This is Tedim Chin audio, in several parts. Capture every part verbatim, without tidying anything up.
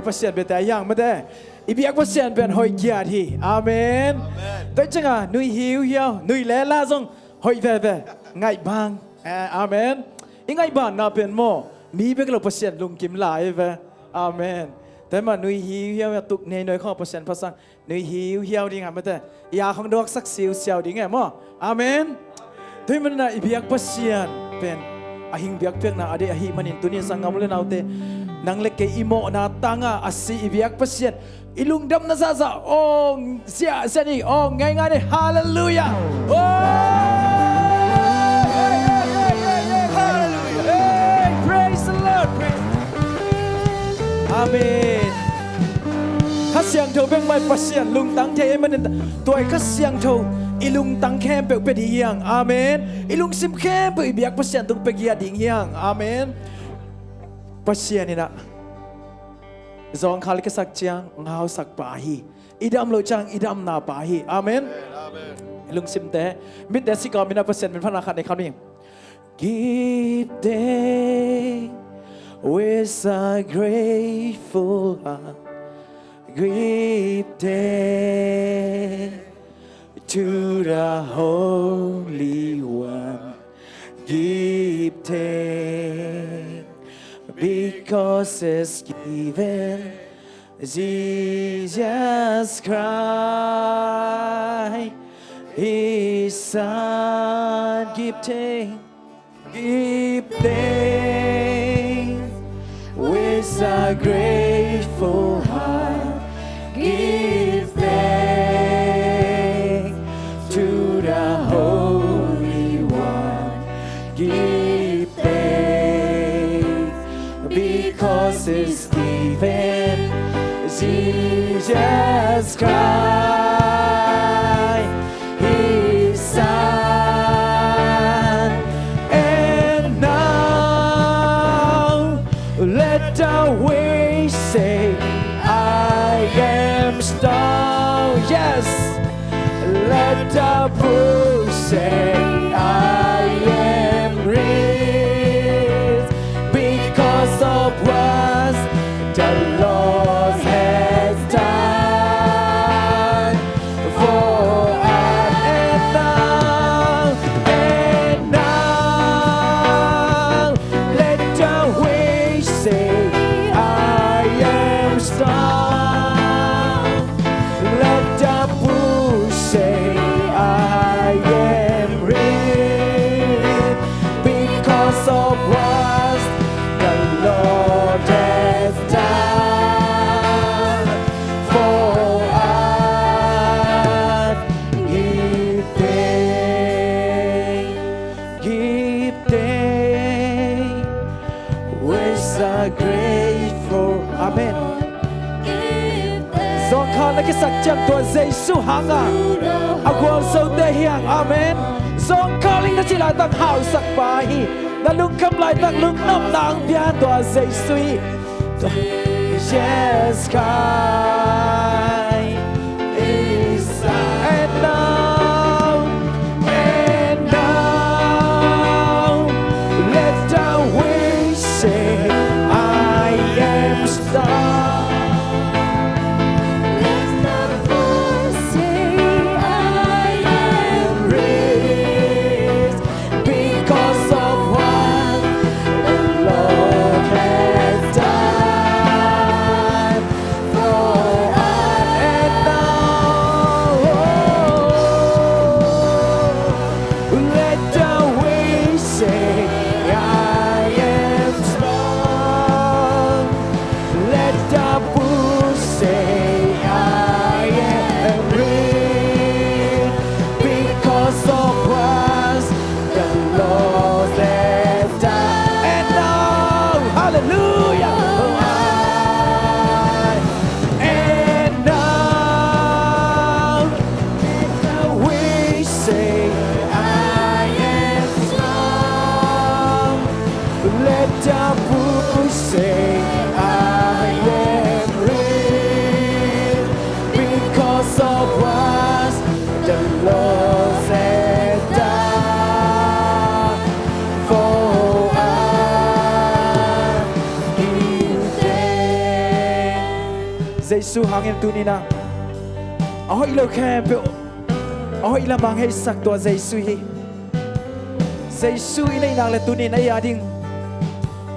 Pasian biate a hiang mate. I biak Pasian pen hoih kiat hi. Amen. Tua cianga nui hiuhiau, nui lela zong hoih veve. Ngaihbang. Amen. I ngaihbanna pen maw, mi bek lo Pasian lungkim lai ve. Amen. Tua hi mah nui hiuhiau a tuk nei noi khong Pasian phatsang. Nui hiuhiau ding a mate. I a khong duaksak siusiau ding e maw. Amen. Tua hi manin a i biak Pasian pen a hing biakpiakna a deih ahih manin tuni sanggam u le naute, nang le kei i mawhna tanga a si i biak Pasian i lungdamna zahzah awng ziahziah ni, awng ngaingai ni. Halleluiah. Praise the Lord. Amen. Kha Siangtho bek mah Pasian lungtang thei ahih manin tua i Kha Siangtho i lungtang khempeuh pia ding hiang. Amen. I lungsim khempeuh i biak Pasian tung pia ding hiang. Amen. Pasian in a zawngkhal i kisak ciang ngausak pa hi. I dam loh ciang i damna pa hi. Amen. Amen. I lungsimte, mitte sika mina Pasian min phatna khat nei kha ni. Give thanks with a grateful heart. Give thanks to the Holy One. Give thanks because He's given Jesus Christ, His Son. Give thanks, give thanks with a grateful heart. Give thanks to the Holy One. Give thanks because He's given Jesus Christ, His Son. And now let the weak say, "I am strong." Yes. Let the poor say, "I am rich because of what the Lord has done for us." And now, and now, let the weak say, "I am strong." Let the poor say, "I am rich because of what the Lord has done for us." Give thanks, give thanks with a grateful. Amen. Zawngkhal na kisak ciang tua Jesu hanga a gualzote hiang. Amen. Zawngkhal ing na cih laitak hausak pa hi. Na lungkham laitak lungkhamna ang pia tua Jesu hi. Jesus Christ is. And now, and now, let the weak say, "I am strong." Let the poor say, "I am rich because of what the Lord has done for Jesu hangin tuni-in ah a hoih lo khempeuh a hoih lamah hong heisak tua Jesu hi. Jesu i neih nak leh tuni-in ei a ding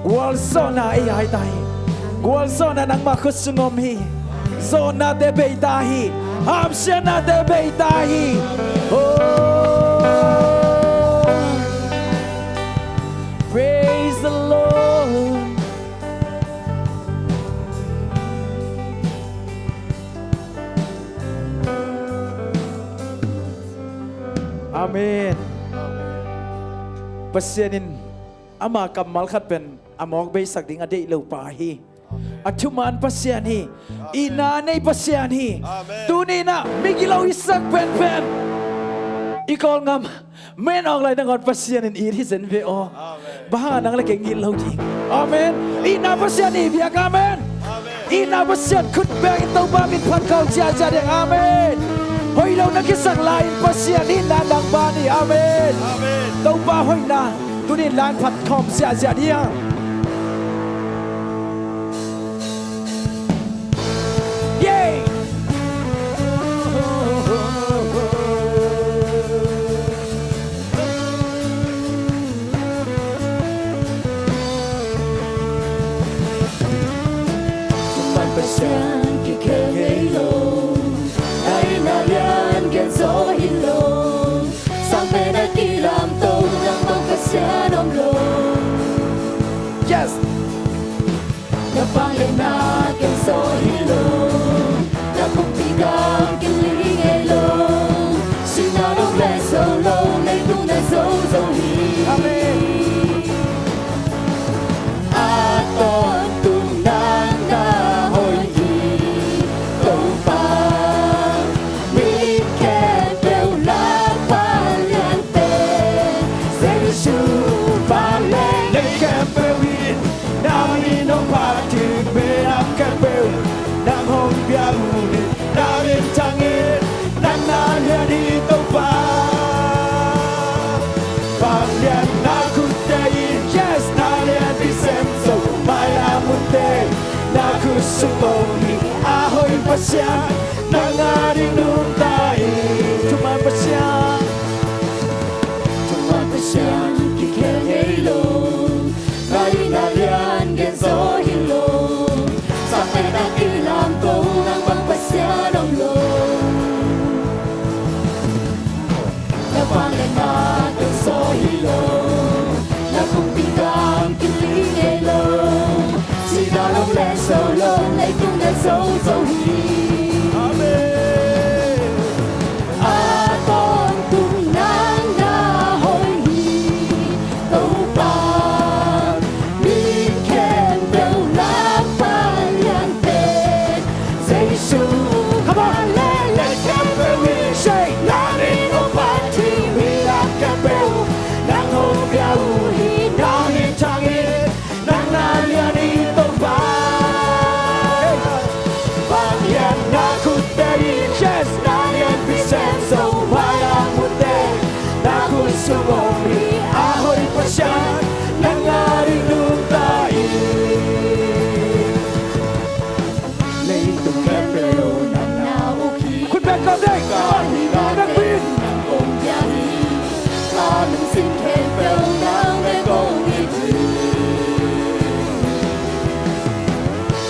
gualzawhna ei a hi ta hi. Gualzawhna nangmah khut sung om hi. Zawhnate bei ta hi. Hamsiatnate bei ta hi. Oh, praise the Lord. Amen. Pasian in ama kammal khat pen a mawk beisak ding a deih lo pa hi. A thuman Pasian hi. Itna nei Pasian hi. Amen. Tuni-in ah migilo i sak penpen i Kawlgam men awk lai nangawn Pasian in it hi zen ve aw. Amen. Bang hang a nang le kei ngit lo ding? Amen. Itna Pasian i biak, amen. Amen. Itna Pasian khut bengin Topa min phat khawm ziahziah ding, amen. Hoih lo na kisak lai-in Pasian itna nang ban hi, amen. Amen. Topa hoihna tuni-in la-in phat khawm ziahziah ding. Thuman Pasian kikhel ngei lo, na itna lian gen zaw hi lo. Sang pen a kilamto nang bang Pasian om lo. Yes. Na vangliatna ken zaw hi lo, na kumpi gam ken ling ngei lo. Sihna lo le zo lo, leitung na zo zo hi. Amen. A tawntung nang na hoih hi, Topa. Mi khempeuh lakpan lian pen Jesu vanglian. Lei khempeuh in na min hong phat hi, minam khempeuh nang hong pia uh hi. Na min thang hi, nang na lian hi Topa. Vanglian na khutte in, yes, na lianpi sem zo, mailam hunte na khut sung om hi. A hoih Pasian nang a ding nungta in. Thuman Pasian, thuman Pasian kikhel ngei lo, na itna lian gen zaw hi lo. Sang pen a kilamto nang bang Pasian om lo. Na vangliatna ken zaw hi lo, na kumpi gam ken ling ngei lo. Sihna lo le zo lo, leitung na zo zo hi. Amen. A tawntung nang na hoih hi, Topa. Mi khempeuh lakpan lian pen Jesu. Come on. Lei khempeuh in, say, na min hong phat hi, minam khempeuh nang hong pia uh hi. Na min thang hi, nang na lian hi Topa. Vanglian na khutte in, yes, na lianpi sem zo, mailam hunte na khut sung om hi. A hoih Pasian nang a ding nungta in. Leitung khempeuh nang na uk hi. Khut beng kawm ding. Ka hihna teng nang kong pia hi. Ka lungsim khempeuh nang bek kong it hi.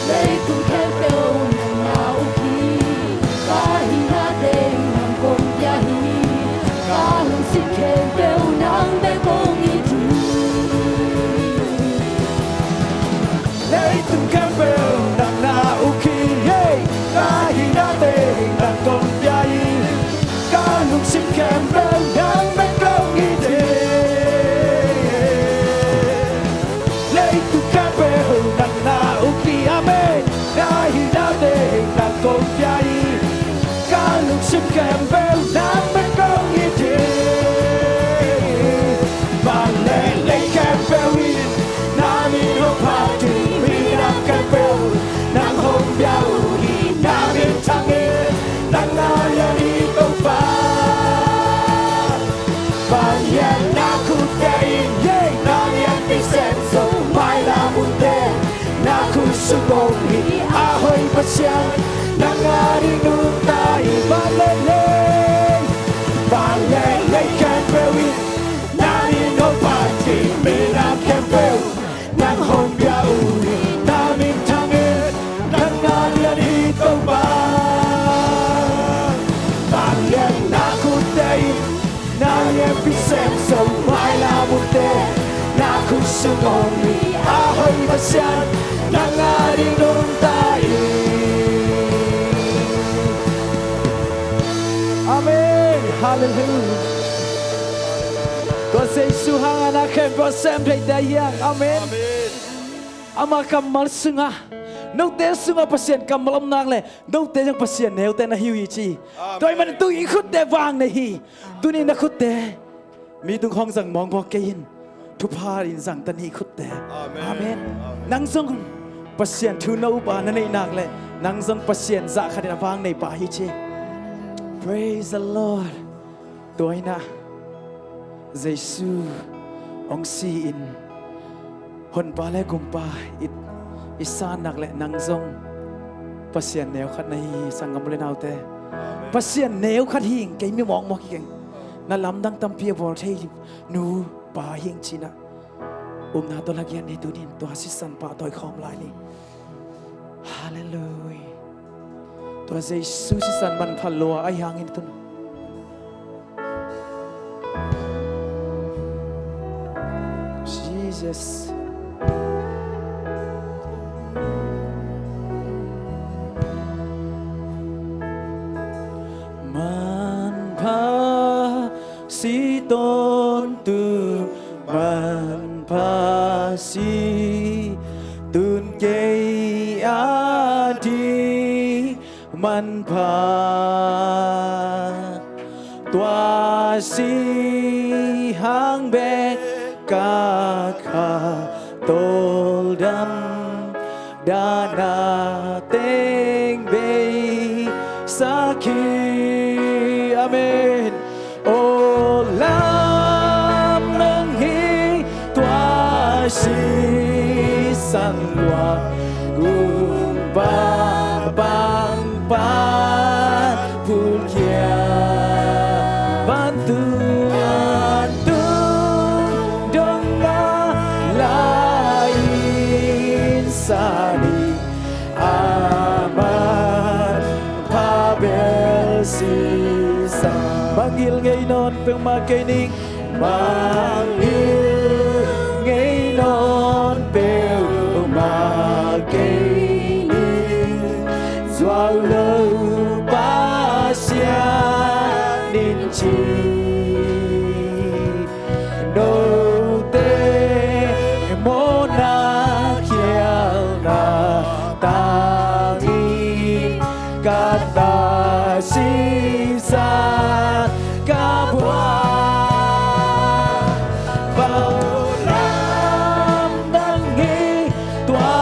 Leitung khempeuh nang na uk hi. Ka hihna teng nang kong pia hi. Ka lungsim khempeuh na Pasian, nang a ding nungta in, van le lei, van le lei khempeuh in na min hong phat hi. Minam khempeuh nang hong pia uh hi. Na min thang in, nang na lian hi Topa. Vangliatna khutte in na lianpi sem zo, mailam utte na khut sung om hi. A hoih Pasian, nang a ding nungta in. Amen. Halleluiah. Tua Jesu hangin a khempeuh a sem thei ta hiang. Amen. Amen. Ama kammal sungah, note sungah Pasian kammal om nak leh note zong Pasian neute na hi uh hi ci. Amen. Tua ahih manin tu i khutte vang nei hi. Tuni na khutte mi tung khawng zang mawkmawk kei in. Thupha in zang ta ni khutte. Amen. Amen. Amen. Nang zong Pasian thu na up a na neih nak leh nang zong Pasian zah khat in a vang nei pah hi ci. Praise the Lord. Tua in ah Jesu hong si-in Honpa le Gumpa i, i san nak leh nang zong Pasian neu khat na hi hi, sanggam u le naute. Amen. Pasian neu khat hi ing, kei mi mawkmawk hi keng. Na lamdang tampi a bawl thei nu pa hi ing ci-in ah upna tawh lagiat ni. Tuni in tua sisan pahtawi khawm lai ni. Halleluiah. Tua Jesu sisan manpha lua ahih hangin tun. Jesus. Manpha si tawntung, manpha si tun kei a ding manpha. Tua si hang bek ka kha tawldam, dahna teng bei sak hi. Amen. Aw lamdang hi tua sisan luang, Gumpa pang pan phulkhia. Vantung, vantung dong a la-in sa ni, a manpha bel si sa. Mangngilh ngei nawn peuhmah kei ning. Mangngilh ngei nawn peuhmah kei ning. Zuau lo Pasian in ci. Note mawhna khialhna tang hi. Ka ta sisan ka buai. Aw lamdang hi tua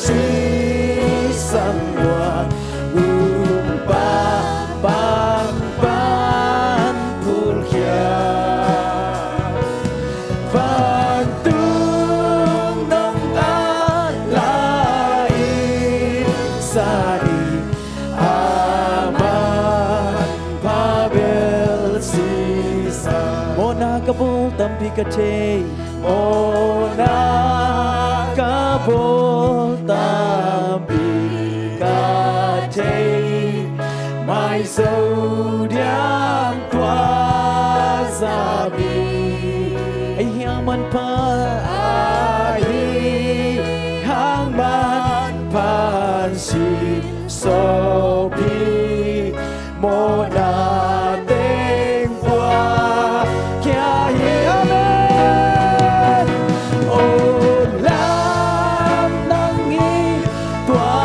sisan luang, Gumpa pang pan phulkhia. Vantung dong a la-in sa ni, a manpha bel si sa. Mawhna ka bawl tampi ka thei, mawhna ka bawl tampi ka thei, mai zo diam tua zah bek. Ahih hang manpha, ahih hang manpha in si sawp hi. Mawhna teng puakkhia hi. Amen. Aw lamdang hi tua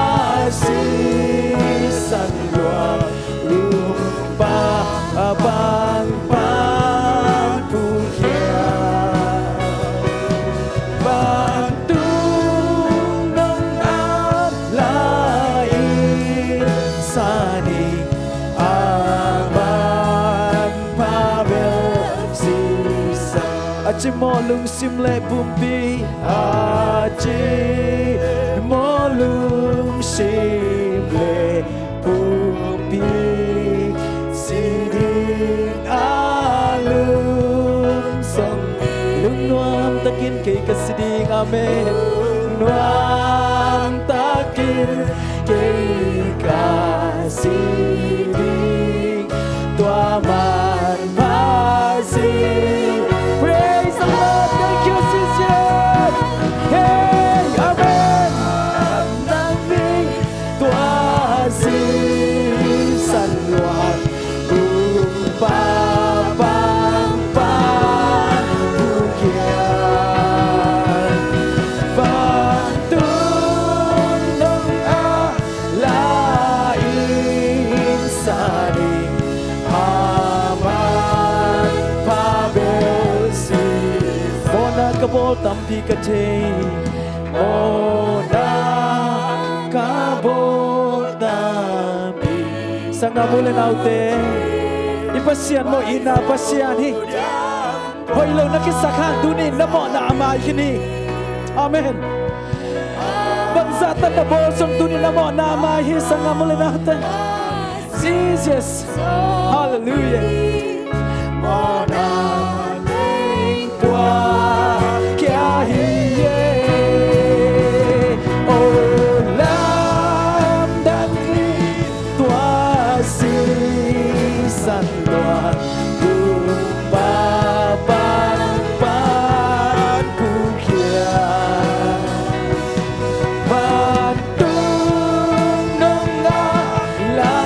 sisan luang, Gumpa pang pan phulkhia. Vantung dong a la-in sa ni, a manpha bel si sa. A cimawh lungsim le pumpi, a cimawh lungsim Kei ka si ding tua manpha zing. Praise the Lord. Thank you, Jesus. Hey, amen. Nang ding tua zingsang luat kumpa pangpan pukhiat. Vantung nong a la ing sa ding a manpha bel si. Mawhna ka bawl tampi ka thei. Mawhna ka bawl tampi. Sanggam u le naute, i Pasian mawh itna Pasian hi. Hoih lo na kisak hang tuni na mawhna a mai khin hi. Amen. Bangzah tan na bawl zong tuni na mawhna a mai hi, sanggam u le naute. Jesus. Hallelujah. Mawhna teng pua kia hi e. O lamdang hi tua zingsang luat kumpa pangpan pukhiat. Vantung nong a la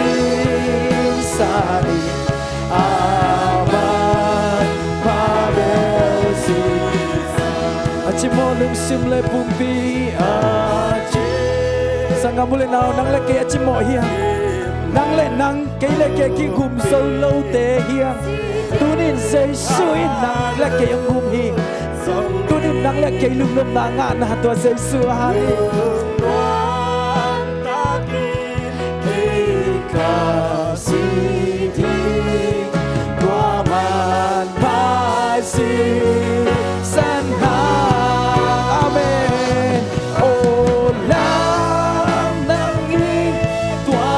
ing sa ding a manpha bel si. A cimawh lungsim le pumpi a ci. Sanggam u le nau, nang le kei a cimawh hi hang. Nang le nang, kei le kei kigum zo lote hi hang. Tunin Jesu in nang le kei hong gum hi. Tunin nang le kei lunglumna ngahna tua Jesu a hang hi. Kei ka si ding tua manpha zingsang hang. Amen. O lamdang hi tua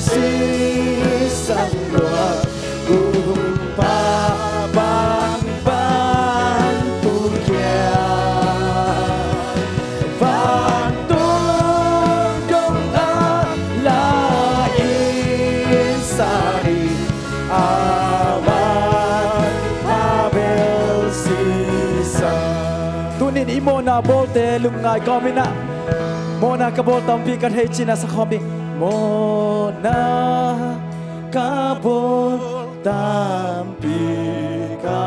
zingsang luat kumpa pangpan pukhiat. Vantung dong a la ing sa ding a manpha bel sisa. Tunin i mawhna bawlte lungngai kawmin ah, mawhna ka bawl tampi ka thei ci-in a sa khawm ding. Mawhna ka bawl tampi ka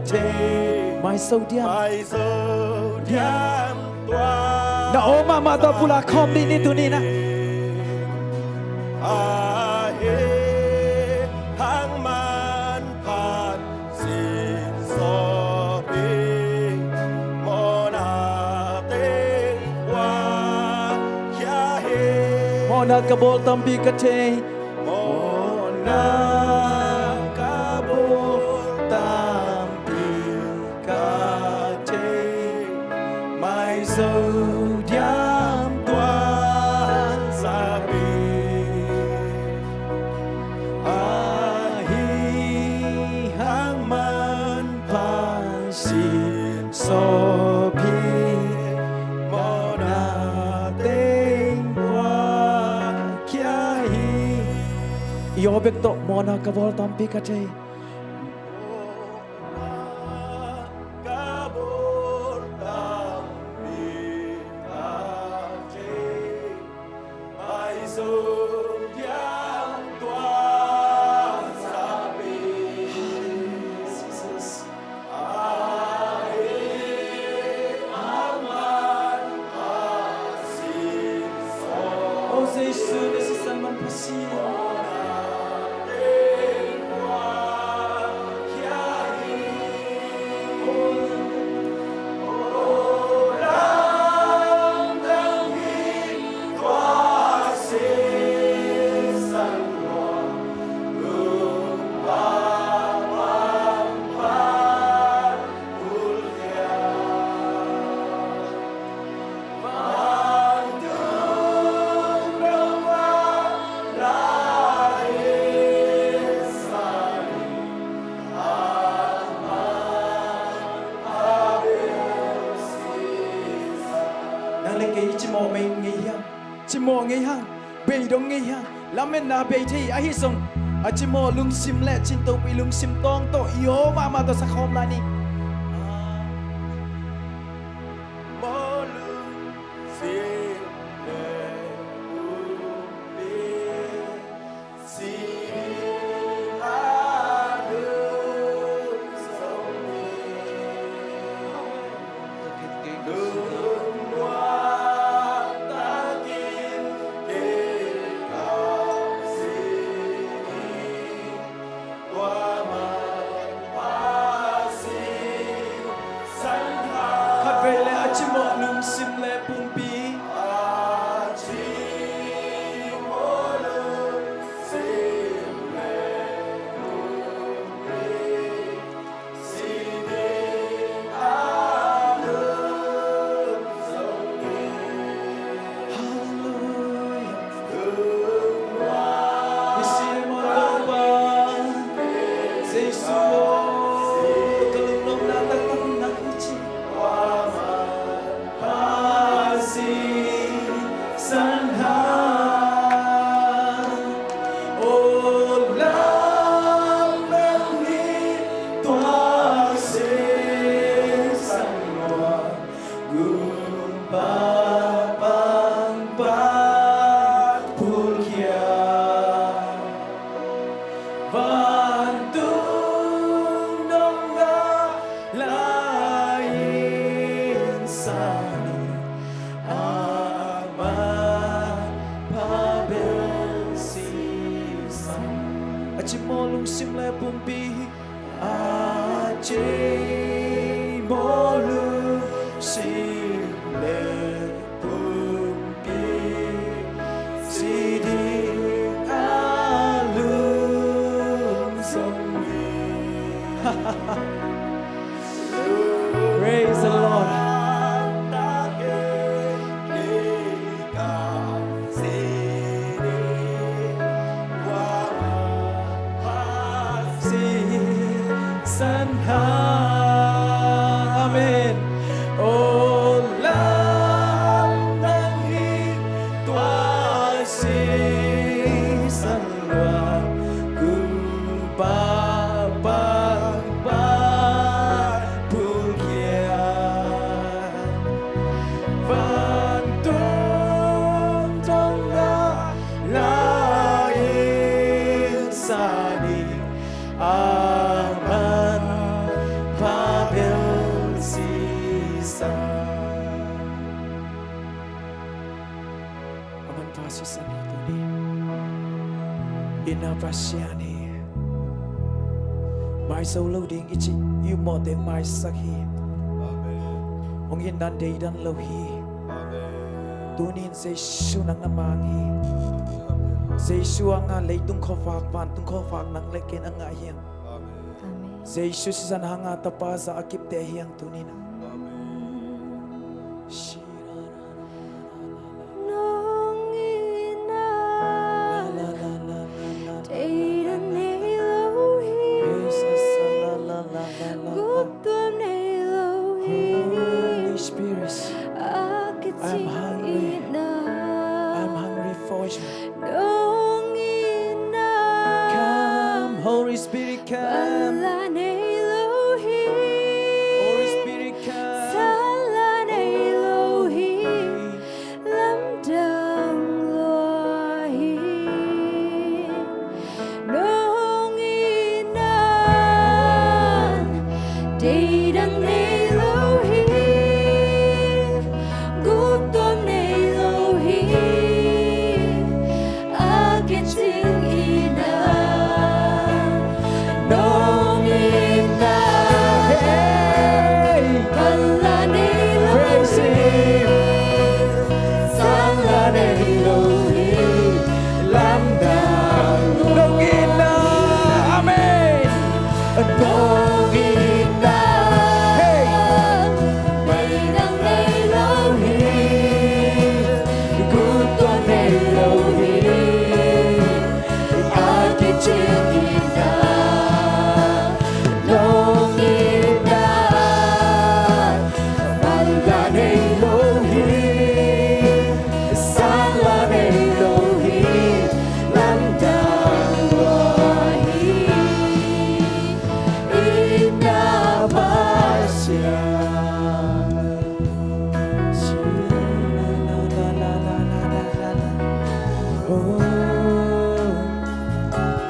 thei. Maizo diam. Maizo diam tua. Na aw mahmah tawh pulak khawm dih ni tuni-in ah. A hi hang manpha sin sawpi mawhna teng pua kia hi. Mawhna ka bawl tampi ka thei. Mawhna ka bawl tampi ka thei. Maizo diam tua sapi. A hi hang manpha sin sawpi mawhna teng pua kia hi. I aw bek tawh mawhna ka bawl tampi ka thei. Mawhna ka bawl tampi ka thei. Maizo diam tua sapi. Jesus. A hi hang manpha sin sawpi. O Jesu, na sisan manpha sin. Mawh ngei hang, bei dong ngei hang, lametna bei thei ahi zong, a cimawh lungsim le cintopi lungsim tawng tawh i aw mahmah tawh sakhawm lai ni. Mawh lungsim le pumpi, si a lungsim le khatvei le a cimawh lungsim le pumpi. Hallelujah. Jesu, ka lungnopna taktak nang hi ci. Pasisan hang, aw lam nang hi, tua sisan lua, gumpa pangpang phulkhia. Vantung dong a lai-in sani, aman pha bel sisan. A cimawh lungsim le pumpi, a cimawh lungsim le pumpi, si ding a lungsim hi. Praise the Lord. Sisan hang. Amen. Aw lam nang hi, tua sisan lua, gumpa pangpang phulkhia. Vantung dong a lai-in sani, aman pha bel sisan. Aman pha sisan hi tuni. Itna Pasian hi. Maizo lo ding i cih i upmawhte maisak hi. Amen. Hong itna deidan lo hi. Amen. Tuni in Jesu nang na mang hi. Amen. Jesu hanga leitung khuavak, vantung khuavak nang le ken a ngah hi hang. Amen. Amen. Jesu sisan hanga tapa za a kipte hi hang tuni in. Amen. Nong itna deidan nei lo hi. Guptuam nei lo hi. Holy Spirit, a kicing itna. I'm hungry for you. Nong itna. Come, Holy Spirit, come. Banla nei lo hi. Holy Spirit, come. Sanla nei lo hi. Lamdang lua hi. Nong itna deidan nei lo hi. Guptuam nei lo hi. A kicing itna. Nong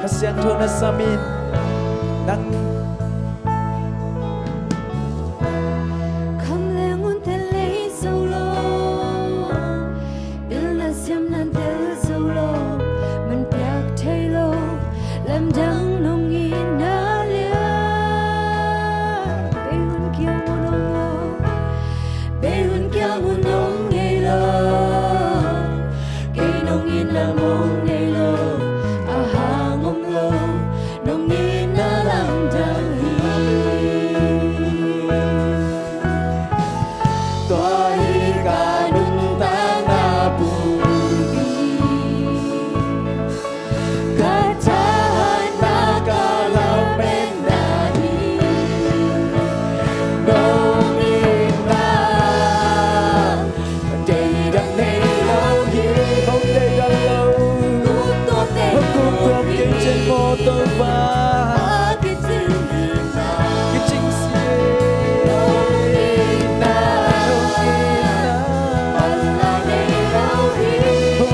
Kha Siangtho na sam in, nang. Khamleng hun tel lei zo lo, pilna siamna tel zo lo, man piak thei lo, lamdang nong itna lian. Bei hun kiang hun ong lo, bei hun kiang hun ong ngei lo, kei nong itna mong ngei lo, a hang om lo, nong itna lamdang hi. Tua hi ka nuntakna pumpi, ka thahatna, ka lametna hi. Nong itna deidan nei lo hi. Hong deidan lo. Hong guptuam kei cin maw Topa. Kicing si e. Nong itna, nong itna, manla nei lo hi. Oh.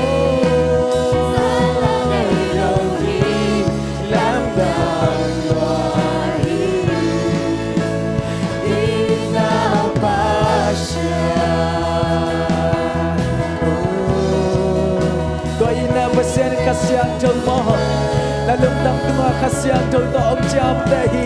Manla nei lo hi. Lamdang lua hi. Itna Pasian. Tua itna Pasian in Kha Siangtho maw? Na lungtang tungah Kha Siangtho tawh hong ciamteh hi.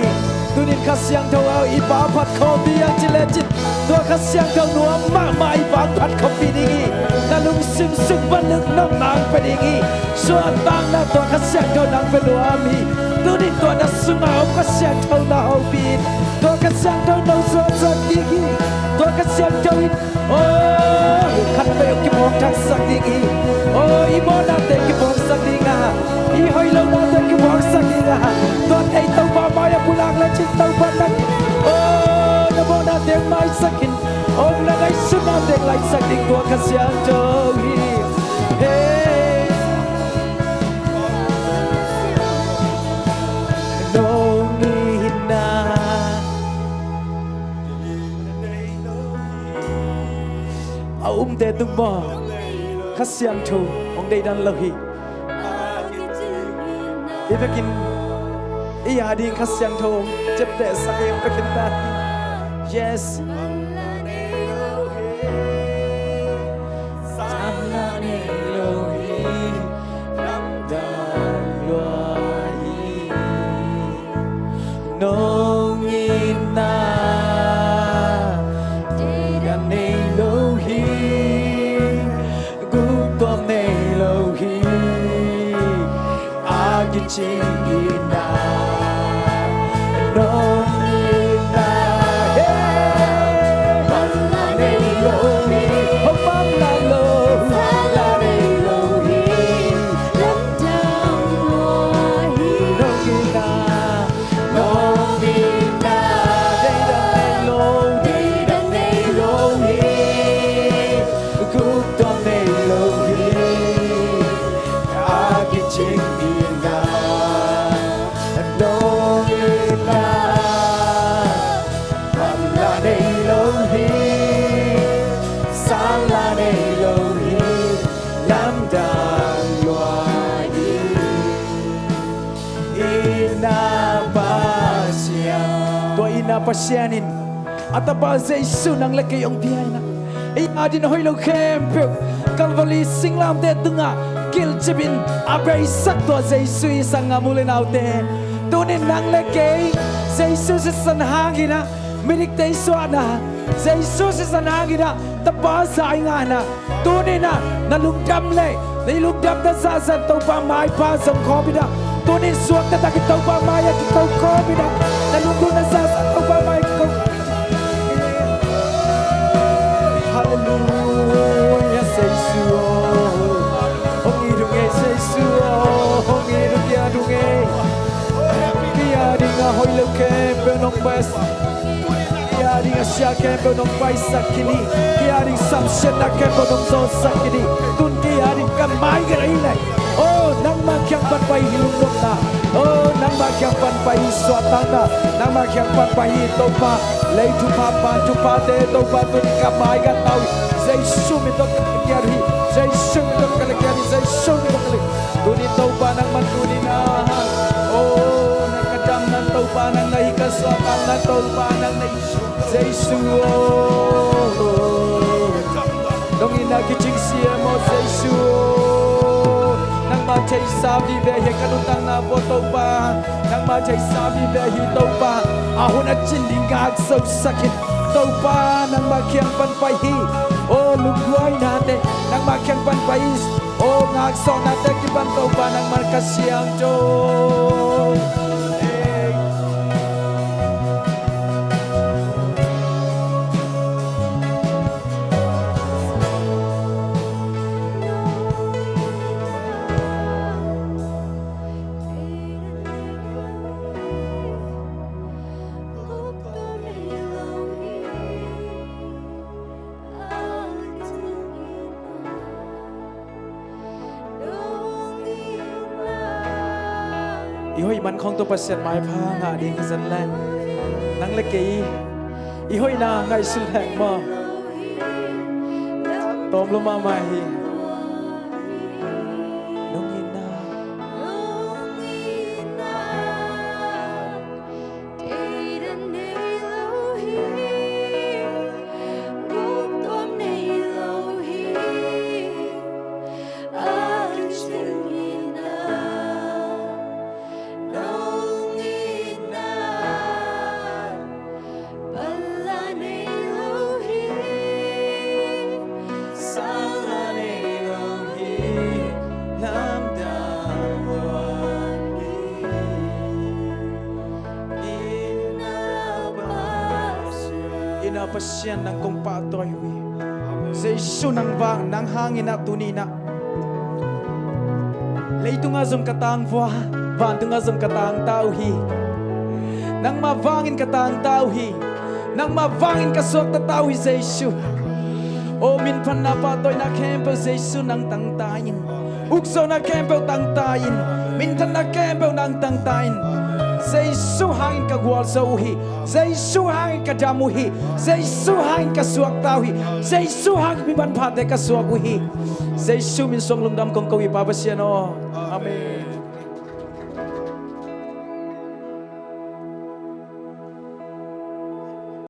Tunin Kha Siangtho au i pa phat khawm ding a ci lecin, tua Kha Siangtho nuam mahmah i pa hong phat khawmpih ding hi. Na lungsim sung pan nong mang pia ding hi. Suahtakna tua Kha Siangtho nang pia nuam hi. Tunin tua na sungah om Kha Siangtho na hopih in, tua Kha Siangtho no suahsak ding hi. Tua Kha Siangtho in, oh, khat peuh kiphawk thaksak ding hi. Oh, i mawhnate kiphawksak ding a, i hoih lohnate kiphawksak ding a, tua tei Topa mai-ah pulak lecin Topa nang, oh, na mawhnate maisak in, oh, na ngaihsutnate laisak ding tua Kha Siangtho hi. Hey. Nong itna a umte tung maw? Kha Siangtho hong deidan lo hi. Hi vekin i a ding Kha Siangtho hong ciaptehsak ei hong pia khin ta hi. Yes. Sanla nei lo hi. Lamdang lua hi. Nong itna deidan nei lo hi. Guptuam nei lo hi. A kicing itna, nong itna, hey. Manla nei lo hi. Hong manla lo. Sanla nei lo hi. Lamdang lua hi. Nong itna, nong itna deidan nei lo, deidan nei lo hi. Guptuam nei lo hi. A kicing itna, nong itna, manla nei lo hi. Sanla nei lo hi. Lamdang lua hi. Itna Pasian. Tua itna Pasian in a tapa Jesu nang le kei hong pia in a, ei adingin hoih lo khempeuh Calvary singlamteh tungah kilcip in a beisak tua Jesu i sanggam u le naute. Tunin nang le kei Jesu sisan hangin a midikte i suahna, Jesu sisan hangin a tapa za i ngahna, tunin a na lungdam le na i lungdamna zahzah Topa mai pha zong khawm in a, tunin suakta takin Topa mai-ah kiko khawm in a, na lungdamna zahzah Topa mai-ah kiko. Halleluia, Jesu aw. Hong it ung ei, Jesu aw. Hong it ung, hong it ung ei. Kei a dingin hoih lo khempeuh nong paisak. Kei a dingin sia khempeuh nong paisak khin hi. Kei a dingin samsiatna khempeuh nong zawhsak khin hi. Tun kei a dingin ka mai ka rei leh, oh, nangmah kiang pan pai hi lungnopna. Oh, nangmah kiang pan pai. Suahtakna nangmah kiang pan pai hi Topa. Lei thupha, van thuphate Topa, tuni ka mai ka tau hi. Jesu min tawh ka lagiat hi. Jesu min tawh ka lagiat hi. Jesu min tawh ka lagiat. Tuni Topa nangmah tuni na. Oh, nang ka damna Topa nang na hi, ka suahtakna Topa nang na hi. Jesu oh. Dong in a kicing siam aw Jesu. Nangmah theisa vive hi ka nuntakna pua Topa. Nangmah theisa vive hi Topa. A hun a cin ding ngak sosak in Topa nangmah kiang pan pai hi. O lungduainate nangmah kiang pan pai hi. O ngaksawnate kipan Topa nangmah ka siangtho. I hoih man khawng tawh Pasian maipha ngah ding hi zen leng, nang le kei i hoihna ngaihsun leng maw, tawm lua mahmah hi. Nong itna Ina Pasian nang kong pahtawi uh hi. Jesu nang vang nang hangin ah tuni in ah leitungah zong ka tangvua, vantungah zong ka tangta uh hi. Nangmah vangin ka tangta uh hi. Nangmah vangin ka suaktata uh hi Jesu. O minphatna pahtawina khempeuh Jesu nang tangta in. Ukzawhna khempeuh tangta in, minthanna khempeuh nang tangta in. Jesu hangin ka gualzo uh hi. Jesu hangin ka dam uh hi. Jesu hangin ka suakta uh hi. Jesu hangin mi manphate ka suak uh hi. Jesu min suang lungdam kong ko hi Pa Pasian aw. Amen.